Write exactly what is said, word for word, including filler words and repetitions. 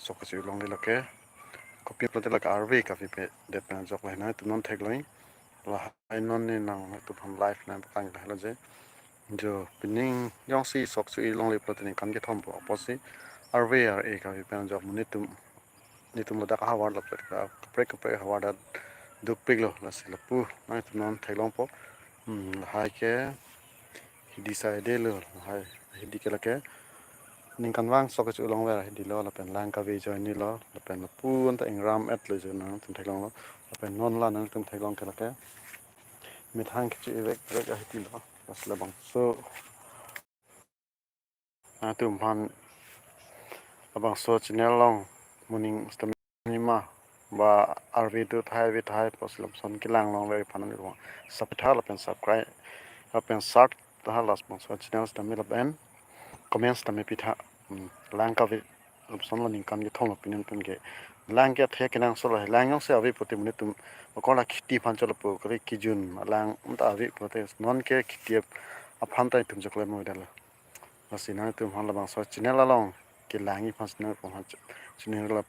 sok kachelongle lake. Kopi pulote lake arve kavepe det pen ajok lahai nangtum non theklong. Lahai non ne nangtum aphan live nangpaklang lahai lo je. Jo pining jongsi sok chelongle pulote ningkan kethom po apotsi arve ar-e kavepe ajok mo netum, netum ladak ahavar lapen kaprek kaprek ahavar ta dukpiklo, lasi lapu nangtum non theklongpo. Hmm, lahai ke hidi saidelo, lahai hidi ke lake ningkanvang sok kachelongver hidi lo, lapen lang kave ajoine lo, lapen lapu anta ingram-etlo jo nangtum theklonglo, lapen non la nangtum theklong ke lake methang keche-e vekvek ahidi lo, lasi labangso nangtum aphan labangso channel along moning sitame nima ba arve do tahai ave tahai pusi lapuson kelang longver aphan nangtum support tha lapen subscribe lapen share tha labangso channel sitame lapen comment sitame pitha. Hmm, lang kave lapuson lo ningkan kethom lo pini pen ke. Lang ke athe kenangsot lo, lang jongsi ave pulote mo netum akor la kheti aphan chot lapu kali, kejun lang anta ave pulote non ke kheti aphan ta itum chokle mo dalo. Lasi nangtum aphan labangso channel along kelangji aphan nangtum aphan channel la